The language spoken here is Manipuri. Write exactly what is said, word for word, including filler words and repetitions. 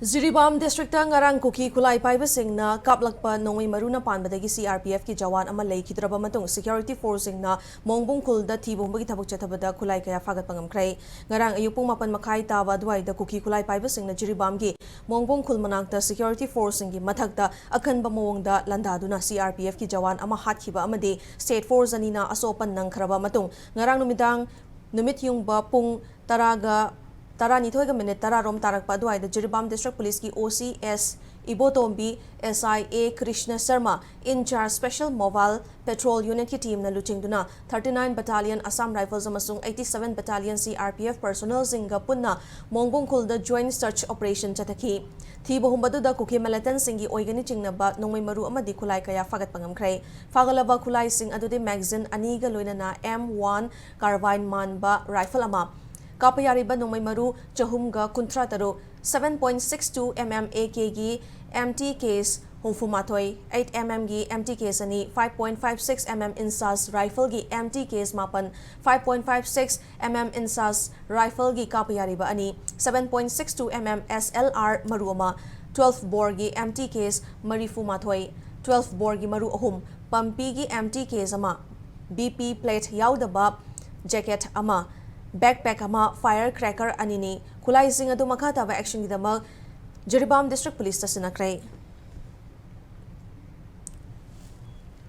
ꯖꯤꯔꯤꯕꯥꯝ ꯗꯤꯁꯇ꯭ꯔꯤꯛꯇ ꯉꯔꯥꯡ ꯀꯨꯀꯤ ꯈꯨꯠꯂꯥꯏ ꯄꯥꯏꯕꯁꯤꯡꯅ ꯀꯥꯞꯂꯛꯄ ꯅꯣꯡꯃꯩ ꯃꯔꯨꯅ ꯄꯥꯟꯕꯗꯒꯤ ꯁꯤ ꯑꯥꯔ ꯄꯤ ꯑꯦꯐꯀꯤ ꯖꯋꯥꯟ ꯑꯃ ꯂꯩꯈꯤꯗ꯭ꯔꯕ ꯃꯇꯨꯡ, ꯁꯦꯀ꯭ꯌꯨꯔꯤꯇꯤ ꯐꯣꯔꯁꯁꯤꯡꯅ ꯃꯣꯡꯕꯨꯡ ꯈꯨꯜꯗ ꯊꯤꯕ ꯍꯨꯝꯕꯒꯤ ꯊꯕꯛ ꯆꯠꯊꯕꯗ ꯈꯨꯠꯂꯥꯏ ꯀꯌꯥ ꯐꯥꯒꯠꯄ ꯉꯝꯈ꯭ꯔꯦ꯫ ꯉꯔꯥꯡ ꯑꯌꯨꯛ ꯄꯨꯡ ꯃꯥꯄꯟ ꯃꯈꯥꯏ ꯇꯥꯕ ꯑꯗꯨꯋꯥꯏꯗ ꯀꯨꯀꯤ ꯈꯨꯠꯂꯥꯏ ꯄꯥꯏꯕꯁꯤꯡꯅ ꯖꯤꯔꯤꯕꯥꯝꯒꯤ ꯃꯣꯡꯕꯨꯡ ꯈꯨꯜ ꯃꯅꯥꯛꯇ ꯁꯦꯀ꯭ꯌꯨꯔꯤꯇꯤ ꯐꯣꯔꯁꯁꯤꯡꯒꯤ ꯃꯊꯛꯇ ꯑꯀꯟꯕ ꯃꯑꯣꯡꯗ ꯂꯥꯟꯗꯥꯗꯨꯅ ꯁꯤ ꯑꯥꯔ ꯄꯤ ꯑꯦꯐꯀꯤ ꯖꯋꯥꯟ ꯑꯃ ꯍꯥꯠꯈꯤꯕ ꯑꯃꯗꯤ ꯁ꯭ꯇꯦꯠ ꯐꯣꯔꯁ ꯑꯅꯤꯅ ꯑꯁꯣꯛ ꯑꯄꯟ ꯅꯪꯈ꯭ꯔꯕ ꯃꯇꯨꯡ, ꯉꯔꯥꯡ ꯅꯨꯃꯤꯗꯥꯡ ꯅꯨꯃꯤꯠ ꯌꯨꯡꯕ ꯄꯨꯡ ꯇꯔꯥꯒ ꯇꯔꯥꯅꯤꯊꯣꯏꯒ ꯃꯤꯅꯤꯠ ꯇꯔꯥ ꯔꯣꯝ ꯇꯥꯔꯛꯄ ꯑꯗꯨꯋꯥꯏꯗ ꯖꯤꯔꯤꯕꯥꯝ ꯗꯤꯁꯇ꯭ꯔꯤꯛ ꯄꯨꯂꯤꯁꯀꯤ O C S Ibotombi, S I A Krishna Sharma, in charge special mobile petrol ꯌꯨꯅꯤꯠꯀꯤ ꯇꯤꯝꯅ ꯂꯨꯆꯤꯡꯗꯨꯅ thirty nine battalion Assam rifles ꯑꯃꯁꯨꯡ eighty seven battalion C R P F ꯄꯔꯁꯣꯅꯦꯜꯁꯤꯡꯒ ꯄꯨꯟꯅ ꯃꯣꯡꯕꯨꯡ ꯈꯨꯜꯗ ꯖꯣꯏꯟꯠ ꯁꯔꯆ ꯑꯣꯄꯔꯦꯁꯟ ꯆꯠꯊꯈꯤ꯫ ꯊꯤꯕ ꯍꯨꯝꯕꯗꯨꯗ ꯀꯨꯀꯤ ꯃꯤꯂꯤꯇꯦꯟꯠꯁꯤꯡꯒꯤ ꯑꯣꯏꯒꯅꯤ ꯆꯤꯡꯅꯕ ꯅꯣꯡꯃꯩ ꯃꯔꯨ ꯑꯃꯗꯤ ꯈꯨꯠꯂꯥꯏ ꯀꯌꯥ ꯐꯥꯒꯠꯄ ꯉꯝꯈ꯭ꯔꯦ꯫ ꯐꯥꯒꯠꯂꯕ ꯈꯨꯠꯂꯥꯏꯁꯤꯡ ꯑꯗꯨꯗꯤ ꯃꯦꯒꯥꯖꯤꯟ ꯑꯅꯤꯒ ꯂꯣꯏꯅꯅ ꯑꯦꯝ ꯋꯥꯟ ꯀꯥꯔꯕꯥꯏꯟ ꯃꯥꯟꯕ ꯔꯥꯏꯐꯜ ꯑꯃ, ꯀꯥꯞꯄ ꯌꯥꯔꯤꯕ ꯅꯣꯡꯃꯩ ꯃꯔꯨ ꯆꯍꯨꯝꯒ ꯀꯨꯟꯊ꯭ꯔꯥ ꯇꯔꯨꯛ, seven point six two M M A K ꯒꯤ ꯑꯦꯝ ꯇꯤ ꯀꯦꯁ ꯍꯨꯝꯐꯨ ꯃꯥꯊꯣꯏ, eight M M ꯒꯤ ꯑꯦꯝ ꯇꯤ ꯀꯦꯁ ꯑꯅꯤ, five point five six M M INSAS ꯔꯥꯏꯐꯜꯒꯤ ꯑꯦꯝ ꯇꯤ ꯀꯦꯁ ꯃꯥꯄꯟ, five point five six M M INSAS ꯔꯥꯏꯐꯜꯒꯤ ꯀꯥꯞꯄ ꯌꯥꯔꯤꯕ ꯑꯅꯤ, seven point six two M M S L R ꯃꯔꯨ ꯑꯃ, twelve ꯕꯣꯔꯒꯤ ꯑꯦꯝ ꯇꯤ ꯀꯦꯁ ꯃꯔꯤꯐꯨ ꯃꯥꯊꯣꯏ, twelve ꯕꯣꯔꯒꯤ ꯃꯔꯨ ꯑꯍꯨꯝ, ꯄꯝꯄꯤꯒꯤ ꯑꯦꯝ ꯇꯤ ꯀꯦꯁ ꯑꯃ, ꯕꯤ ꯄꯤ ꯄ꯭ꯂꯦꯠ ꯌꯥꯎꯗꯕ ꯖꯦꯀꯦꯠ ꯑꯃ, ꯕꯦꯛꯄꯦꯛ ꯑꯃ, ꯐꯥꯌꯔ ꯀ꯭ꯔꯦꯀꯔ ꯑꯅꯤꯅꯤ꯫ ꯈꯨꯠꯂꯥꯏꯁꯤꯡ ꯑꯗꯨ ꯃꯈꯥ ꯇꯥꯕ ꯑꯦꯛꯁꯟꯒꯤꯗꯃꯛ ꯖꯤꯔꯤꯕꯥꯝ ꯗꯤꯁꯇ꯭ꯔꯤꯛ ꯄꯨꯂꯤꯁꯇ ꯁꯤꯟꯅꯈ꯭ꯔꯦ꯫